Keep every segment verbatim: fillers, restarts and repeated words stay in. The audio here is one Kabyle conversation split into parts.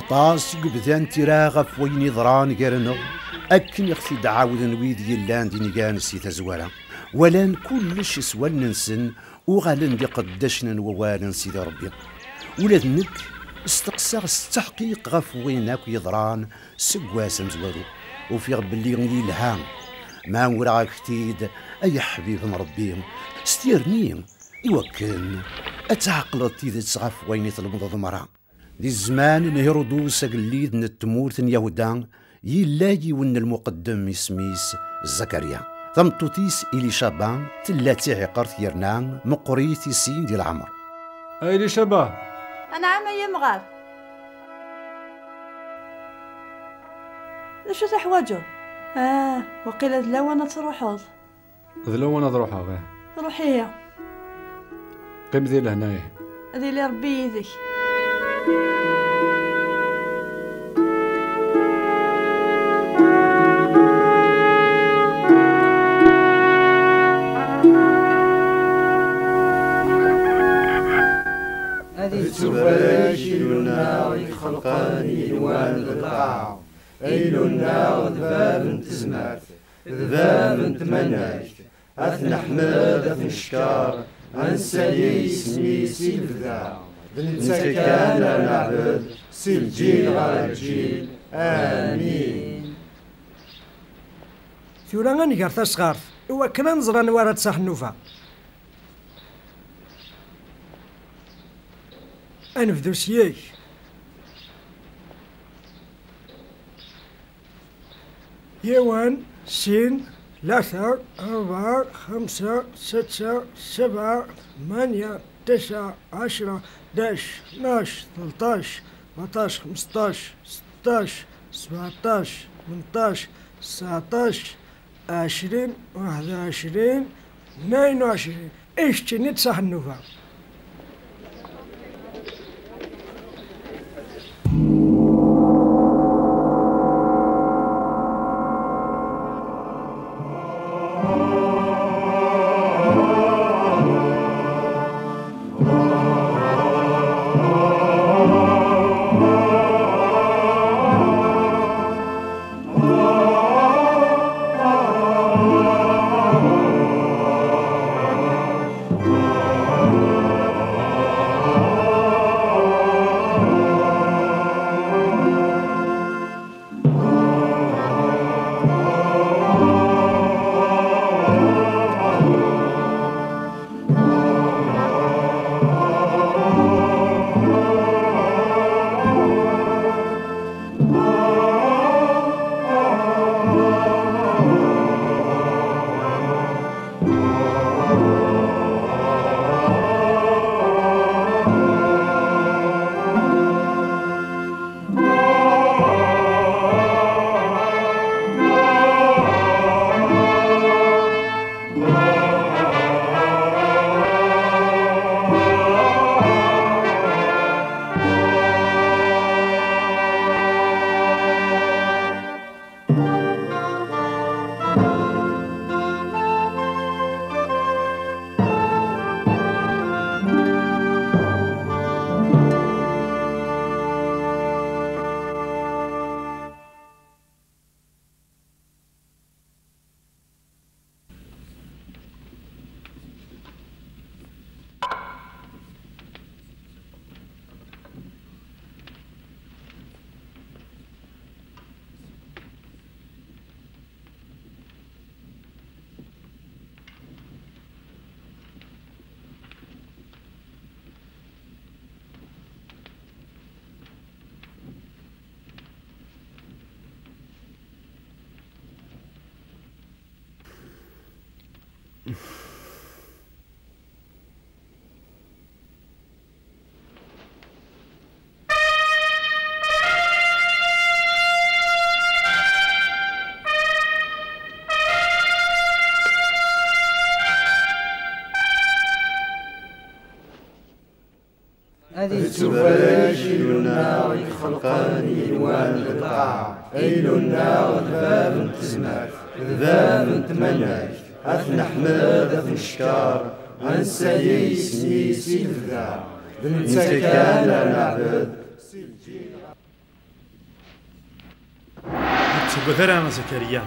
Aṭas i yebdan tira ɣef wayen yeḍran gar-aneɣ, akken i ɣ-t-id-ɛawden wid yellan d inigan si tazwara. Walan kullec s wallen-nsen, uɣalen d iqeddacen n wawal n Sidi Ṛebbi. Ula d nekk, steqsaɣ s tteḥqiq ɣef wayen akk yeḍran seg wass amezwaru. Ufiɣ belli yelha, ma uraɣ-ak-t-id, ay aḥbib n Ṛebbi, s tirni, iwakken ad tɛeqleḍ tidet ɣef wayen i tlemdeḍ merra. Di zzman n Hirudus agellid n tmurt n Yahuda, yella yiwen n lmuqeddem isem-is Zakarya. Tameṭṭut-is Ilicaba tella d tiɛiqert yerna meqqrit i sin di leɛmer. A Ilicaba! Anɛam ay amɣar! D acu teḥwaǧeḍ? Ah, waqila d lawan ad truḥeḍ. D lawan ad ruḥeɣ, ih. Ruḥ ihi. Qqim di lehna, ih. Ad yili Ṛebbi yid-k. Ad ittubarek Illu-nneɣ i ixelqen igenwan d lqaɛa. Illu-nneɣ d bab n tezmert, d bab n tmanegt. Ad t-neḥmed, ad t-neckeṛ, ad nessali isem-is i lebda. D netta kan ara neɛbed, si lǧil ɣer lǧil. Amin. Tura ad nger tasɣart, i wakken ad nẓer anwa ara d-taɣ nnuba. Ad nebdu s-yik. Yiwen, sin, tlata, ṛebɛa, xemsa, setta, sebɛa, tmanya, tesɛa, ɛecṛa, ḥdac, tnac, tleṭṭac, ṛebɛṭac, xemseṭṭac, seṭṭac, sebɛeṭṭac, tmenṭac, tesɛeṭṭac, ɛecrin, waḥed uɛecrin, tnayen uɛecrin. I keččini d ṣaḥ nnuba. Ad ittubarek Illu-nneɣ i ixelqen igenwan d lqaɛa. Illu-nneɣ d bab n tezmert, d bab n tmanegt. Ad t-neḥmed, ad t-neckeṛ, ad nessali isem-is i lebda. D netta kan ara neɛbed. Ur tettagad ara a Zakariya,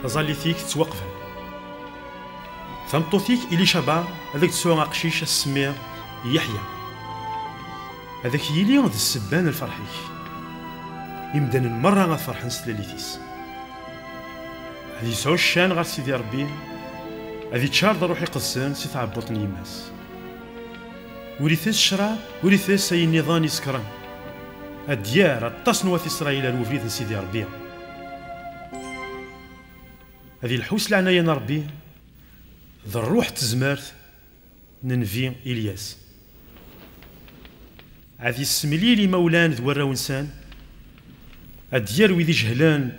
taẓallit-ik tettwaqbel. Tameṭṭut-ik Ilicaba ad ak-d-tesɛu aqcic ad s-semmiḍ Yeḥya. Ad ak-yili d ssebba n lferḥ-ik. Imdanen merra ad ferḥen s tlalit-is. Ad yesɛu ccan ɣer Sidi Ṛebbi, ad iččar d Ṛṛuḥ Iqedsen si tɛebbuḍt n yemma-s. Ur itess ccrab, ur itess ayen nniḍen isekren. Ad d-yerr aṭas n wat Isṛayil ar ubrid n Sidi Ṛebbi. Ad ilḥu s leɛnaya n Ṛebbi, d ṛṛuḥ n tezmert n nnbi Ilyas. Ad yessemlil imawlan d warraw-nsen, ad d-yerr wid ijehlen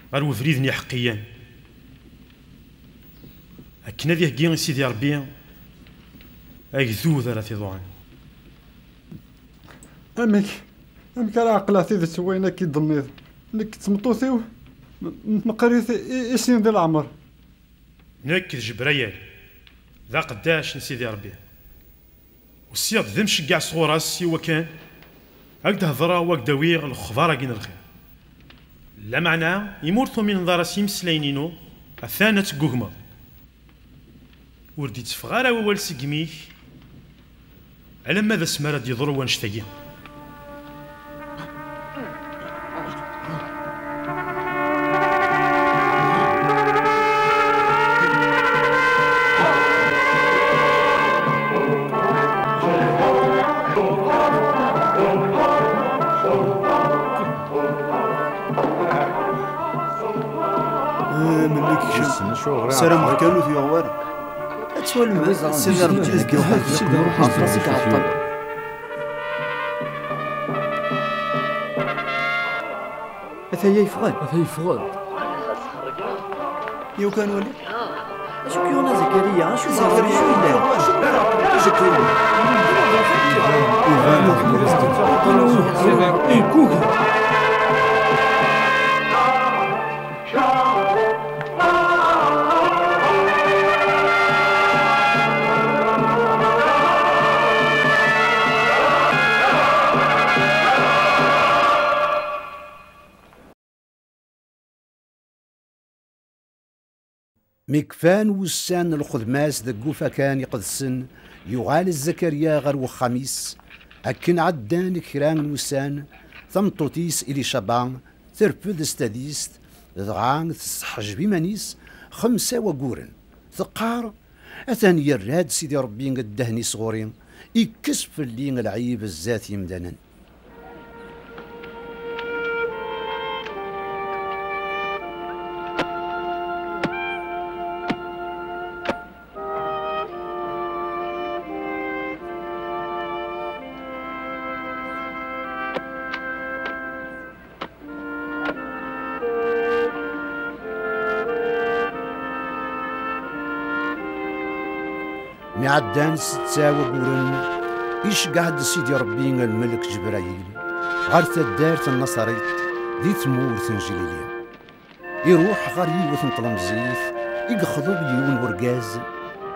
ɣer ubrid n iḥeqqiyen. Akken ad iheggi i Sidi Ṛebbi agdud ara t-iḍuɛen. Amek, amek ara ɛeqleɣ tidet n wayen akka i d-tenniḍ? Nekk d tmeṭṭut-iw, m-, meqqrit i, i sin di leɛmer. Nekk d Jebrayel, d aqeddac n Sidi Ṛebbi. Usiɣ-d d amceggeɛ sɣur-s i wakken ad k-d-hedreɣ u ad k-d-awiɣ lexbar-agi n lxir. Lameɛna, imi ur tumineḍ ara s imeslayen-inu, atan ad teggugmeḍ. Ur d-itteffeɣ ara wawal seg imi-k, alamma d asmi ara d-yeḍru wannect-agi. Ssarameɣ kan ur t-yuɣ wara. Ad twalem, Sidi Ṛebbi deg iwḥel, aṭas i iɛeṭṭel. Ataya yeffeɣ-d. Ataya yeffeɣ-d. Yaw kan wali. Acu k-yuɣen a Zakariya? Acu Zakariya yellan? Acu k-yuɣen? Iban ɣef tmedyazt. Iban ɣef tmedyazt. Mi kfan wussan n lxedma-s deg ufakan iqedsen, yuɣal Zakarya ɣer wexxam-is. Akken ɛeddan kra n wussan, tameṭṭut-is Ilicaba terfed s tadist, dɣa tesseḥjeb iman-is xemsa wagguren. Teqqar: "Atan yerra-d Sidi Ṛebbi ddehn-is ɣur-i, ikkes fell-i lɛib zdat yemdanen." Mi ɛeddan setta wagguren, iceggeɛ-d Sidi Ṛebbi lmelk Ǧebrayil ɣer taddart n Naṣarit di tmurt n Jlili. Iruḥ ɣer yiwet n tlemẓit i yexḍeb yiwen urgaz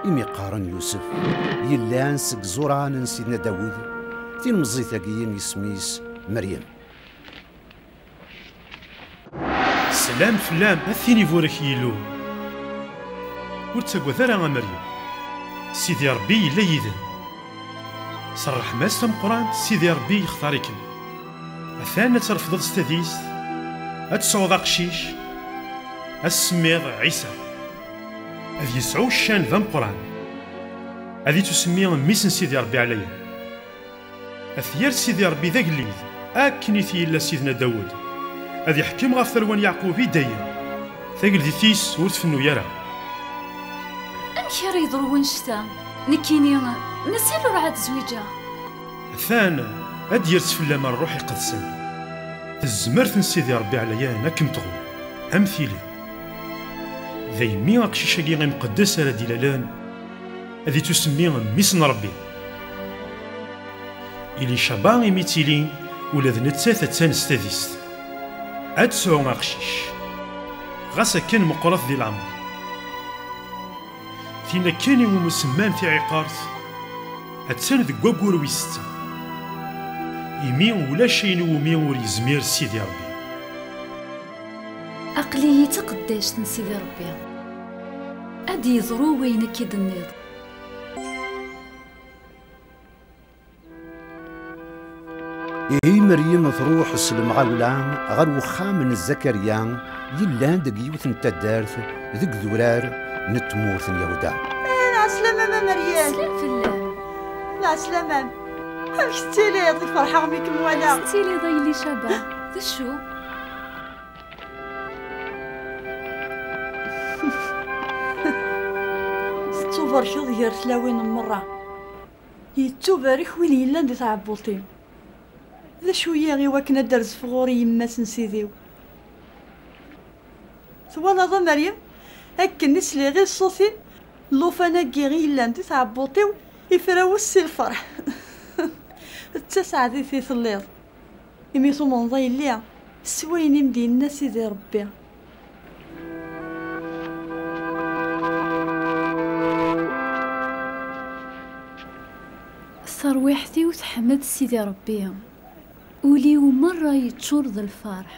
imi qqaren Yusef, yellan seg iẓuran n Sidna Dawed. Tilemẓit-agi isem-is Meryem. Slam fell-am, a tin iburek Yillu. Ur ttagad ara a Meryem. Sidi Ṛebbi yella yid-m. S ṛṛeḥma-s tameqqrant, Sidi Ṛebbi yextar-ikem. Atan ad trefdeḍ s tadist, ad tesɛuḍ aqcic, ad s-semmiḍ Ɛisa. Ad yesɛu ccan d ameqqran. Ad ittusemmi mmi-s n Sidi Ṛebbi ɛlayen. Ad t-yerr Sidi Ṛebbi d agellid, akken i t-yella Sidna Dawed. Ad iḥkem ɣef tarwa n Yeɛqub i dayem. Tageldit-is ur tfennu ara. Amek ara yeḍru wannect-a? Nekkini, mazal ur ɛad zwiǧeɣ. Atan, ad d-yers fell-am Ṛṛuḥ Iqedsen. Tezmert n Sidi Ṛebbi ɛlayen ad kem-tɣu, am tili. Daymi aqcic-agi imqeddes ara d-ilalen, ad ittusemmi mmi-s n Ṛebbi. Ilicaba imi ttili, ula d nettat attan s tadist. Ad tesɛu aqcic. Ɣas akken meqqret di leɛmer. Tin akken iwumi semman tiɛiqert, attan deg waggur wis setta. Imi ulac ayen iwumi ur yezmir Sidi Ṛebbi. Aql-iyi d taqeddact n Sidi Ṛebbi. Ad d-yeḍru wayen akka i d-tenniḍ. Ihi Meryem truḥ s lemɣawla ɣer uxxam n Zakarya, yellan deg yiwet n taddart deg idurar n tmurt n Yahuda. Eh, lɛeslama, ma Meryem. Slam fell-am. Lɛeslama. Amek tettiliḍ? Ferḥeɣ mi kem-walaɣ. Tettiliḍ a Elicaba? D acu? Tettubarkeḍ gar tlawin merra. Yettubarek win yellan di tɛebbuḍt-im. D acu-yi i wakken ad d-rezfeɣ ɣur-i yemma-s n Sidi-w? Twalaḍ a Meryem, akken i sliɣ i ṣṣut-im, llufan-agi i yellan di tɛebbuḍt-iw ifrawes si lferḥ. D taseɛdit i telliḍ, imi tumneḍ a yelli s wayen i m-d-yenna Sidi Ṛebbi. Tarwiḥt-iw teḥmed Sidi Ṛebbi, ul-iw merra yeččur d lferḥ,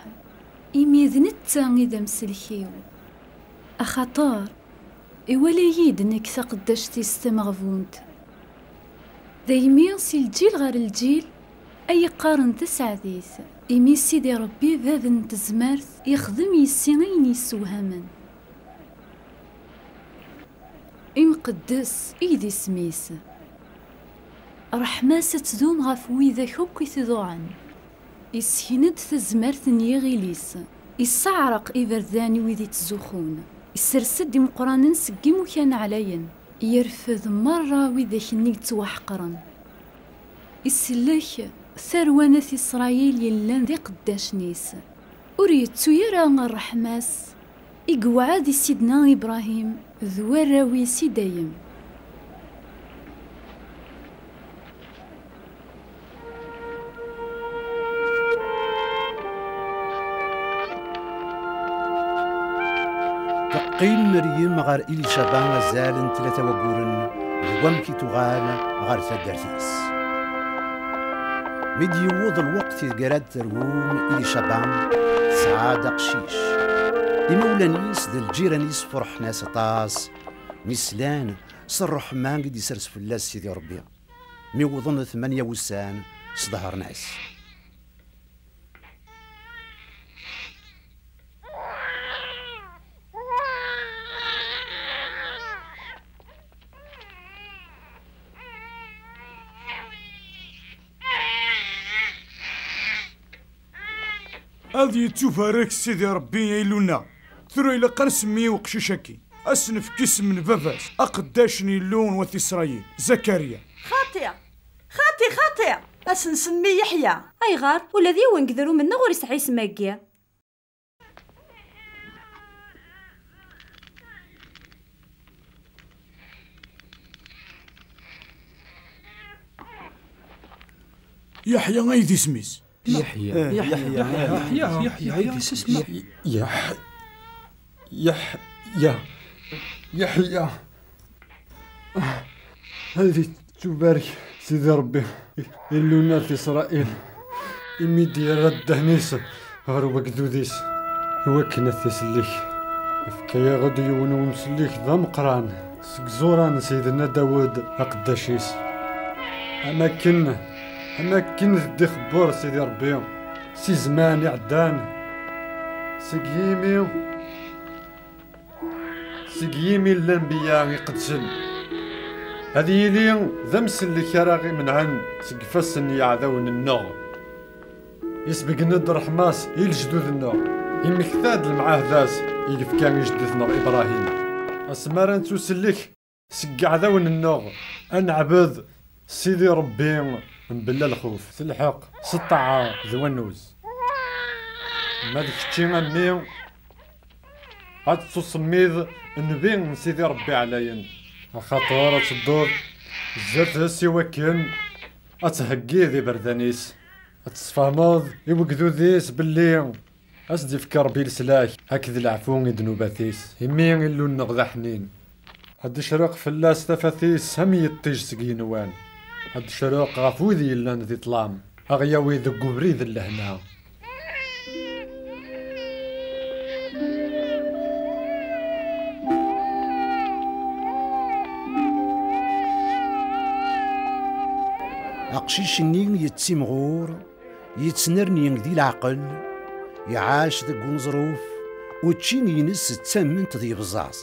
imi d netta i d amsellek-iw. Axaṭer iwala-yi-d nekk taqeddact-is tameɣbunt. Daymi si lǧil ɣer lǧil ay qqaren taseɛdit, imi Sidi Ṛebbi bab n tezmert yexdem yis-i ayen yessewhamen. Imqeddes i d isem-is. Ṛṛeḥma-s ad tdum ɣef widak akk i t-iḍuɛen. Issken-d tazmert n yiɣil-is. Isseɛreq iberdan i wid ittzuxxun. Issers-d imeqqranen seg imukan ɛlayen. Yerfed merra widak-nni yettwaḥeqren. Isellek tarwa n At Isṛayil yellan d iqeddacen-is. Ur yettu ara ṛṛeḥma-s i yewɛed i Sidna Ibṛahim d warraw-is i dayem. Teqqim Meryem ɣer Ilicaba azal n tlata wagguren, d wamek i tuɣal ɣer taddart-is. Mi d-yewweḍ lweqt ideg ara d-terwum Ilicaba, tesɛa-d aqcic. Imawlan-is d lǧiran-is ferḥen-as aṭas mi slan s ṛṛeḥma i d-isers fell-as Sidi Ṛebbi. Mi wwḍen tmanya wussan, sḍehren-as. Ad yettubarek Sidi Ṛebbi, ay Illu-nneɣ. Tura ilaq ad nsemmi i uqcic-agi, ad s-nefk isem n baba-s, aqeddac n Illu n wat Isṛayil, Zakarya. Xaṭi! Xaṭi, xaṭi! Ad s-nsemmi Yeḥya. Ayɣer? Ula d yiwen deg idrumen-nneɣ ur isɛi isem-agi. Yeḥya ay d isem-is. Yeḥya. Yeḥya. Yeḥya. Yeḥya. Yeḥya. Yeḥya. Yeḥ-, Yeḥya. Yeḥya. Ad yettubarek Sidi Ṛebbi, Illu n At Isṛayil, imi d-yerra ddehn-is ɣer wegdud-is, iwakken ad t-isellek. Yefka-yaɣ-d yiwen wemsellek d ameqqran seg iẓuran n Sidna Dawed aqeddac-is. Am akken, am akken teddi xebbur Sidi Ṛebbi si zzman iɛeddan, seg yimi, seg yimi n lanbiya iqedsen, ad yili d amsellek ara ɣ-imenɛen seg ifassen n yiɛdawen-nneɣ. Isbeggen-d ṛṛeḥma-s i lejdud-nneɣ, immekta-d lemɛahda-s i yefka i jeddi-tneɣ Ibṛahim. Asmi ara nettusellek seg yiɛdawen-nneɣ, ad neɛbed Sidi Ṛebbi mebla lxuf, s lḥeqq, s ṭṭaɛa d wannuz. Ma d kečči a mmi, ad tettusemmiḍ nnbi n Sidi Ṛebbi ɛlayen, axaṭer ad tedduḍ zdat-s i wakken ad theggiḍ iberdan-is, ad tesfehmeḍ i wegdud-is belli ad s-d-ifk Ṛebbi leslak akked leɛfu i ddnubat-is, imi Illu-nneɣ d aḥnin. Ad d-tecreq fell-as tafat-is am yiṭij seg yigenwan. Ad d-tecreq ɣef wid yellan di ṭṭlam, a ɣ-yawi deg ubrid n lehna. Aqcic-nni yettimɣur, yettnerni di leɛqel, iɛac deg uneẓruf, učči-ines d tamment d yebẓaẓ,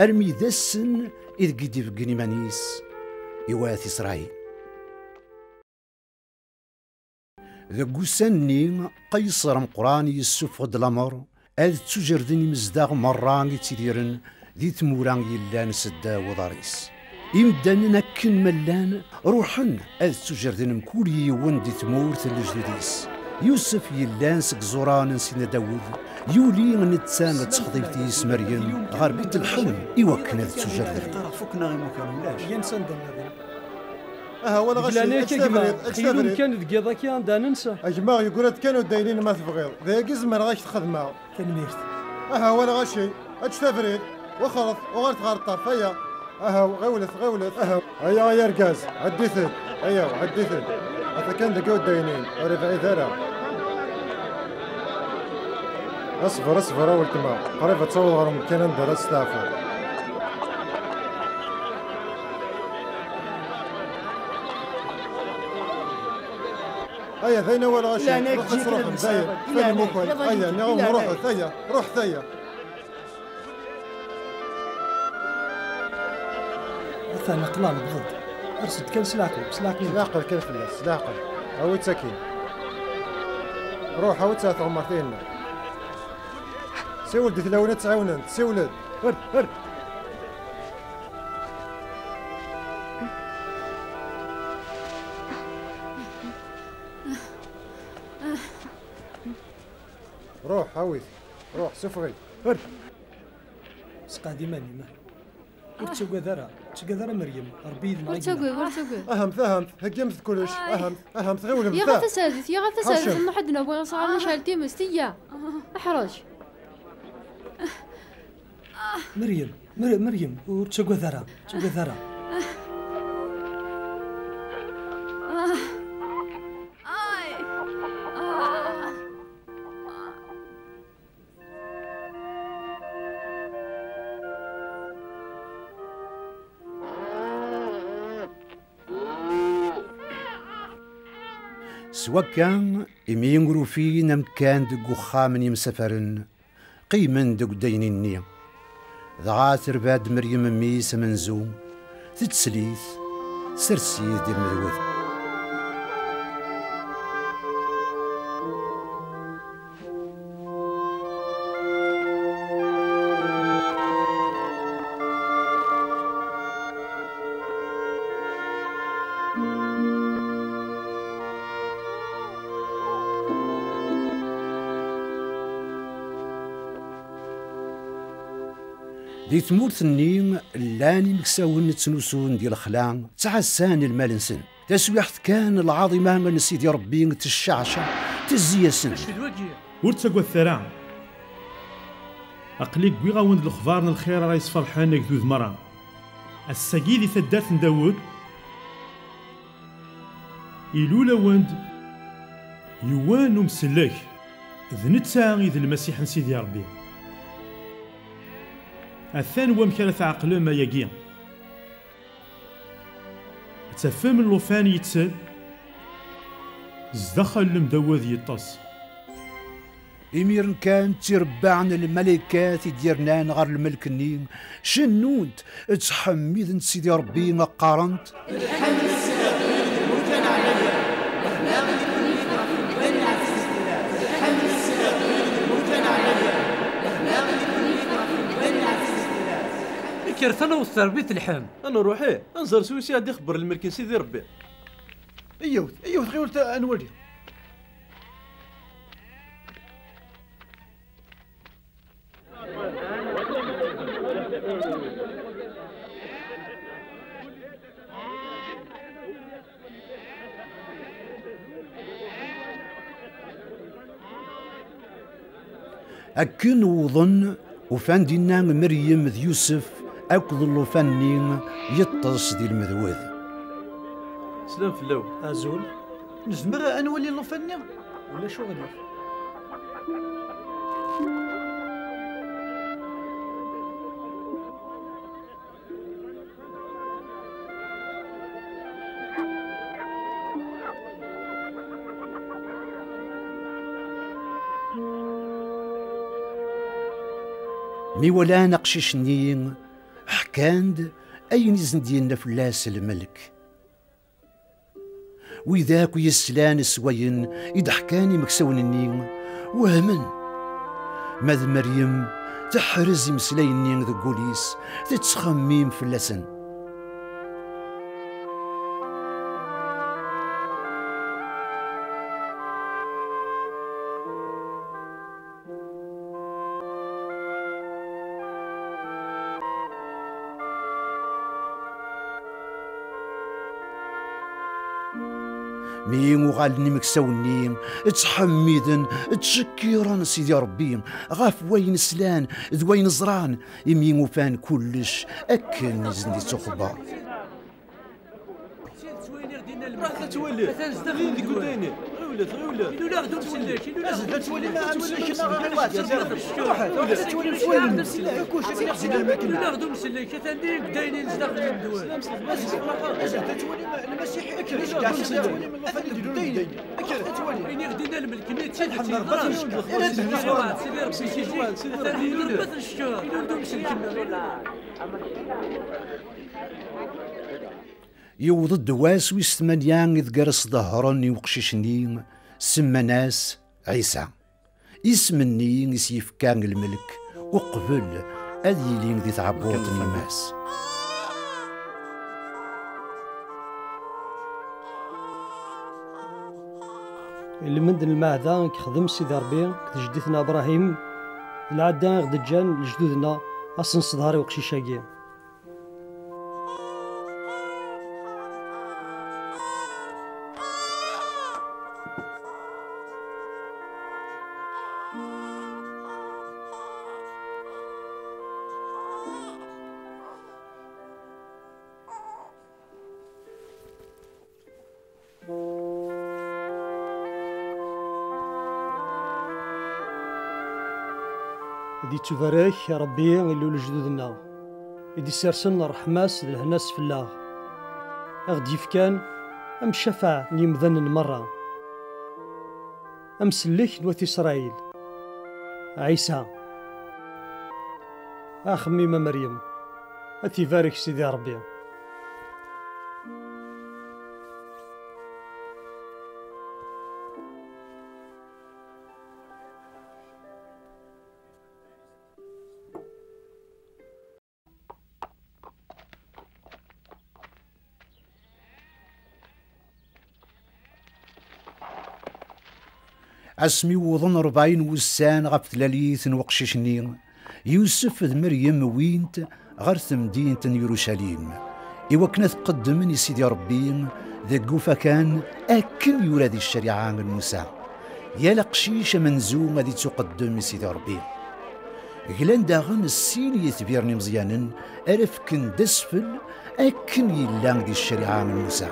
armi d ass-n ideg i d-ibeggen iman-is i wat Isṛayil. Deg ussan-nni, Qayṣer ameqqran yessufeɣ-d lamer ad ttujerden imezdaɣ merra i ttidiren di tmura yellan seddaw uḍar-is. Imdanen akken ma llan ruḥen ad ttujerden mkul yiwen di tmurt n lejdud-is. Yusef yellan seg iẓuran n Sidna Dawed, yuli netta d texḍibt-is Meryem ɣer Bit Lḥem i wakken ad ttujerden. Aha, wala ɣas leɛnaya-k a gma, xir-wen kan deg yiḍ akka anda nensa. A gma, yeggra-d kan udaynin ma tebɣiḍ. D ayagi zemreɣ ad k-t-xedmeɣ. Tanemmirt. Aha, wala ɣaci, ečč tabrit, wexxret, uɣalet ɣer ṭṭerf, aya. Aha, ɣiwlet, ɣiwlet, aha. Aya, ay argaz, ɛeddi-t-id. Aya, ɛeddi-t-id. Ata kan deg udaynin, ur ibɛid ara. Asber, asber a weltma, qrib ad taweḍ ɣer umkan anda ara testeɛfuḍ. Aya, d ayen awal ɣaci, ruḥ ad truḥem, dayen, kfan imukan, aya, nniɣ-awen ruḥet, aya, ruḥet, aya. Atan aql-aɣ newweḍ-d. Ers-d kan s leɛqel, s leɛqel. S leɛqel kan fell-as, s leɛqel. Awi-tt akkin. Ruḥ, awi-tt ar tɣemmart-ihin. Siwel-d i tlawin ad tt-ɛiwnen, siwel-d. Err, err. Ruḥ, awi-t. Ruḥ, sufeɣ-it. Err. Sqeɛd iman-im. Ur ttagad ara. Ur ttagad ara Meryem. Ṛebbi yid-neɣ. Ur ttagad, ur ttagad. Ahamt, ahamt. Heggimt kullec. Ahamt, ahamt. Ɣiwlemt. Yaɣ a tasaɛdit, yaɣ a tasaɛdit. Nruḥ ad d-nawi asɣar n cɛal times. Tiyya. Ḥrec. Meryem, Mer-, Meryem, ur ttagad ara. Ur ttagad ara. S wakka, imi ur ufin amkan deg uxxam n yemsafaren, qqimen deg udaynin-nni. Dɣa terba-d Meryem mmi-s amenzu, tetteslit, tsers-it di lmedwed. Di tmurt-nni, llan imeksawen ttnusun di lexla, ttɛassan lmal-nsen. Taswiɛt kan, lɛaḍima n Sidi Ṛebbi tecceɛceɛ, tezzi-yasen. Acu d wagi? Ur ttagadet ara. Aql-i wwiɣ-awen-d lexbar n lxir ara yesferḥen agdud merra. Ass-agi di taddart n Dawed, ilul-awen-d yiwen n umsellek, d netta i d Lmasiḥ n Sidi Ṛebbi. Atan wamek ara tɛeqlem ayagi. Ad tafem llufan yettel, zdaxel n Dawed yeṭṭes. Imiren kan, ttirebbaɛ n lmalaykat i d-yernan ɣer lmelk-nni, cennunt, ttḥemmident Sidi Ṛebbi, qqarent: Kkret ad naweḍ s tarbit telḥem. Ad nruḥ, ih, ad nẓer s wis i ad ixebber lmelk n Sidi Ṛebbi. Iyyawt, iyyawt, ɣiwlet ad nwali. Akken wwḍen, ufan dinna Meryem d Yusef akked llufan-nni yeṭṭes di lmedwed. Slam fell-awen. Azul. Nezmer ad nwali llufan-nni? Ulac uɣilif. Mi walan aqcic-nni, ḥkan-d ayen i sen-d-yenna fell-as lmelk. Wid akk yeslan s wayen i d-ḥkan imeksawen-nni, wehmen. Ma d Meryem, teḥrez imeslayen-nni deg wul-is, tettxemmim fell-asen. Mi uɣalen imeksawen-nni, ttḥemmiden, ttcekkiren Sidi Ṛebbi ɣef wayen slan d wayen ẓran, imi ufan kullec akken i sen-d-ittuxebber. Ruḥet ad twalim. Atan zdaxel deg udayni. Ɣiwlet, ɣiwlet. Ilul-aɣ-d umsellek, ilul-aɣ-d umsellek. Ad twalim amsellek-nneɣ, ɣiwlet. Ruḥet, ruḥet ad twalim s wallen. Ilul-aɣ-d umsellek, atan din deg udayni zdaxel n ddwel. Ruḥet ad twalim Lmasiḥ, ilul-aɣ-d umsellek. Atan deg udayni. Iniɣ-d inna lmelk-nni d tidet yeḍran. Sidi Ṛebbi, Sidi Ṛebbi, atan ilul-d umsellek-nneɣ. Yewweḍ-d wass wis tmanya ideg ara s-ḍehren i uqcic-nni, semman-as Ɛisa. Isem-nni i s-yefka lmelk uqbel ad yili di tɛebbuḍt n yemma-s. Ilmend n lmeɛda i yexdem Sidi Ṛebbi d jeddi-tneɣ Bṛahim, d lɛadda i ɣ-d-ǧǧan lejdud-nneɣ ad s-nesseḍher i uqcic-agi. Ad ittubarek Ṛebbi, Illu n lejdud-nneɣ, i d-issersen ṛṛeḥma-s d lehna-s fell-aɣ, i ɣ-d-yefkan am ccafeɛ n yemdanen merra, am sellek n wat Isṛayil, Ɛisa. Axemmim a Meryem, ad t-ibarek Sidi Ṛebbi. Asmi wwḍen rebɛin wussan ɣef tlalit n weqcic-nni, Yusef d Meryem wwin-t ɣer temdint n Yurucalim, iwakken ad qeddmen i Sidi Ṛebbi deg ufakan akken yura di ccariɛa n Musa. Yal aqcic amenzu ad ittuqeddem i Sidi Ṛebbi. Glan daɣen sin yetbiren imeẓyanen ara fken d asfel akken yella di ccariɛa n Musa.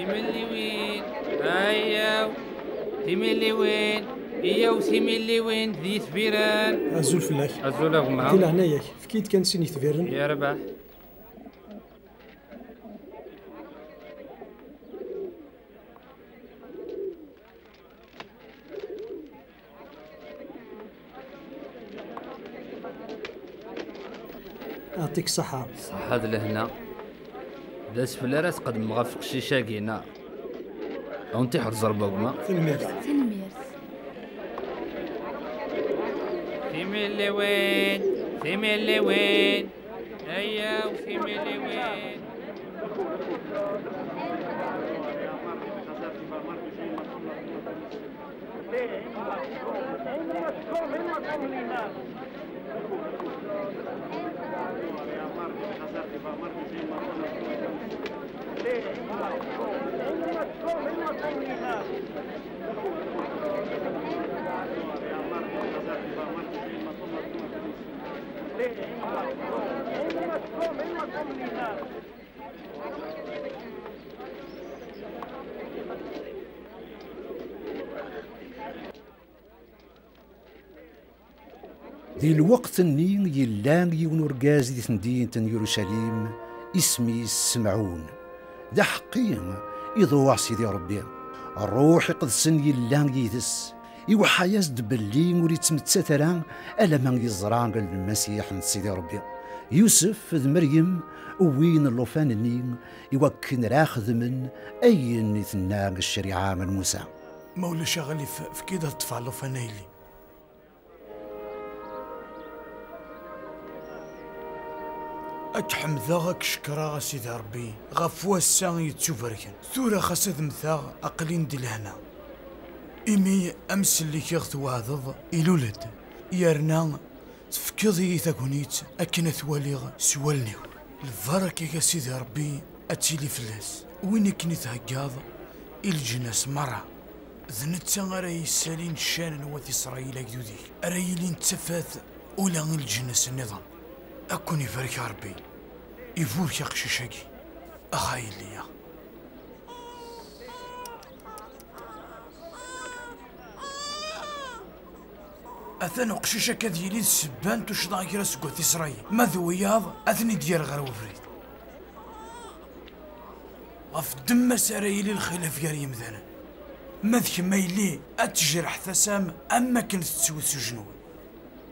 Timilliwin, ayaw, timilliwin, iyaw timilliwin d yetbiren. Azul fell-ak. Azul a gma. Di leɛnaya-k, efk-iyi-d kan sin yetbiren. Yerbeḥ. A Dik ṣṣeḥḥa. Ṣṣeḥḥa d lehna. D asfel ara tqedmem ɣef uqcic-agi, neɣ? Ad wen-tiḥrez Rebbi a gma. Tanemmirt. Tanemmirt. Timilliwin, timilliwin, ayaw timilliwin. Di lweqt-nni, yella yiwen urgaz di temdint n Yurucalim, isem-is Semɛun. D aḥeqqi, iḍuɛ Sidi Ṛebbi. Ṛṛuḥ Iqedsen yella yid-s. Iweḥḥa-yas-d belli ur yettmettat ara alamma yeẓra Lmasiḥ n Sidi Ṛebbi. Yusef d Meryem wwin llufan-nni iwakken ara xedmen ayen i tenna ccariɛa n Musa. Ma ulac aɣilif, efk-iyi-d ad ṭṭfeɣ llufan a yelli. Ad k-ḥemdeɣ, ad k-cekkreɣ, a Sidi Ṛebbi, ɣef wass-a yettubarken. Tura xas ad mmteɣ, aql-in di lehna. Imi amsellek i ɣ-tweɛdeḍ ilul-d, yerna tefkiḍ-iyi tagnit akken ad t-waliɣ s wallen-iw. Lbaraka-k, a Sidi Ṛebbi, ad tili fell-as. Win akken i theggaḍ i leǧnas merra. D netta ara yessalin ccan n wat Isṛayil agdud-ik, ara yilin d tafat ula i leǧnas nniḍen. Ad ken-ibarek Ṛebbi, iburek aqcic-agi, ax a yelli-ya. Atan uqcic akka ad yili d ssebba n tuccḍa gar-as seg wat Isṛayil, ma d wiyaḍ ad ten-id-yerr ɣer webrid. Ɣef ddemma-s ara yili lxilaf gar yimdanen. Ma d kemm a yelli, ad tejreḥ tasa-m am wakken tettwet s ujenwi.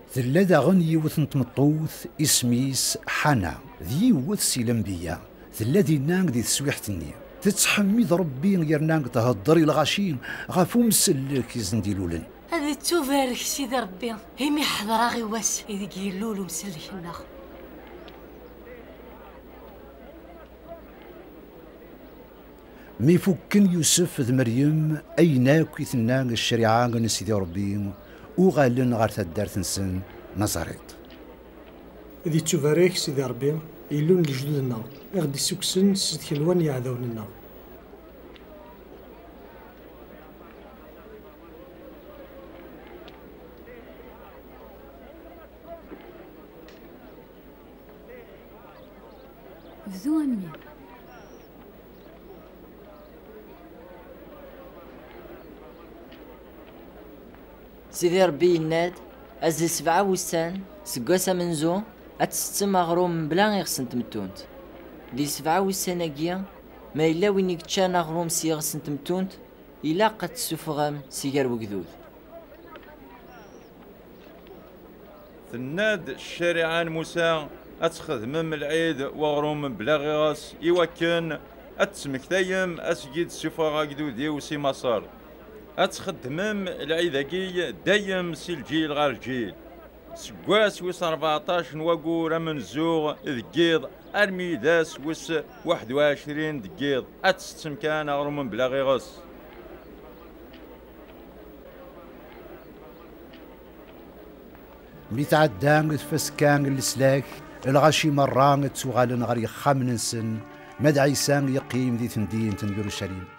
Tella daɣen yiwet n tmeṭṭut, isem-is Ḥana, d yiwet si lenbiya. Tella dinna di teswiḥt-nni. Tettḥemmid Ṛebbi yerna thedder i lɣaci ɣef umsellek i sen-d-ilulen. Ad ittubarek Sidi Ṛebbi, imi ḥeḍreɣ i wass ideg yellul umsellek-nneɣ. Mi fukken Yusef d Meryem ayen akk i tenna ccariɛa n Sidi Ṛebbi, uɣalen ɣer taddart-nsen Naẓarit. Ad ittubarek Sidi Ṛebbi, Illu n lejdud-nneɣ, i ɣ-d-issukksen s tkelwa n yiɛdawen-nneɣ. Bdu a mmi. Sidi Ṛebbi yenna-d, azzel sebɛa wussan seg wass amenzu, ad tettettem aɣrum mebla iɣes n tmettunt. Di sebɛa wussan-agi, ma yella win i yeččan aɣrum s yiɣes n tmettunt, ilaq ad t-tessufɣem si gar wegdud. Tenna-d ccariɛa n Musa ad txedmem lɛid n uɣrum mebla iɣes, iwakken ad tesmektayem asgi d-ssufɣeɣ agdud-iw si Maṣer. Ad txeddmem lɛid-agi dayem si lǧil ɣer lǧil. Seg wass wis rbeɛṭac n waggur amenzu deg yiḍ, armi d ass wis waḥed u ɛecrin deg yiḍ, ad tettettem kan aɣrum mebla iɣes. Mi tɛedda tfaska n leslak, lɣaci merra ttuɣalen ɣer yexxamen-nsen, ma d Ɛisa yeqqim di temdint n Yerucalim.